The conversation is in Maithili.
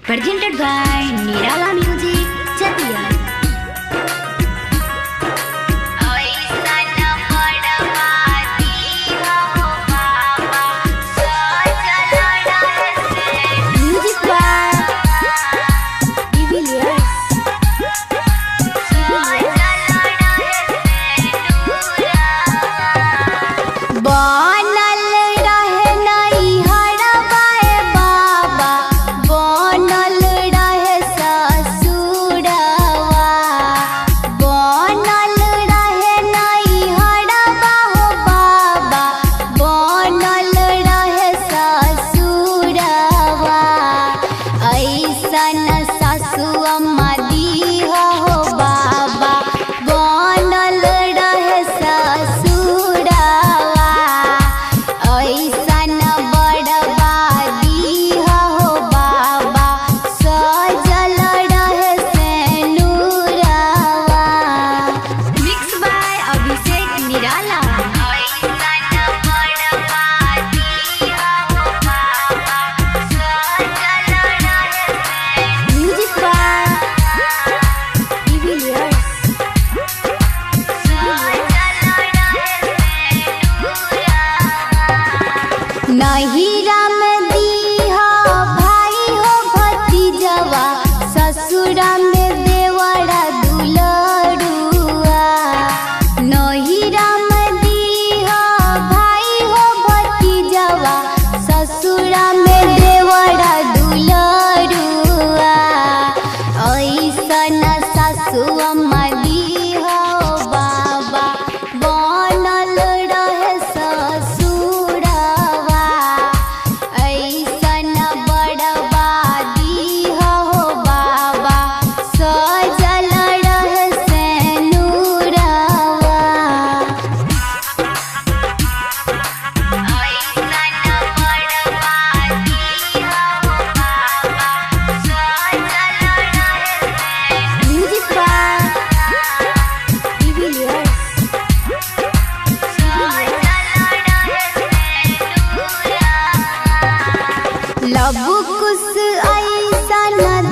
Presented by Nirala Music, Chatia. Music by De Villiers. बनल रहे नैहरवा बाबा, बनल रहे ससुरवा। बनल रहे नैहरवा हो बाबा, बनल रहे ससुरवा। ऐसन सासु अम्मा दीह हो बाबा, बनल रहे ससुरवा। ऐसन बड़वा दीह हो बाबा, सजल रहे सेनुरवा। Mixed by Abhishek Nirala. Music by De Villiers. नहिरा में दीहा भाई हो भतीजवा, ससुरा में देवरा दुलरुआ। नहिरा में दीहा भाई हो भतीजवा, ससुरा में देवरा दुलरुआ। ऐसन सासु अम्मा दीहा हो बाबा, बनल रहे ससुरवा। ऐसन बड़वा दीह हो बाबा, सजल रहे सेनुरवा। Music by De Villiers. Love कुश ऐसा न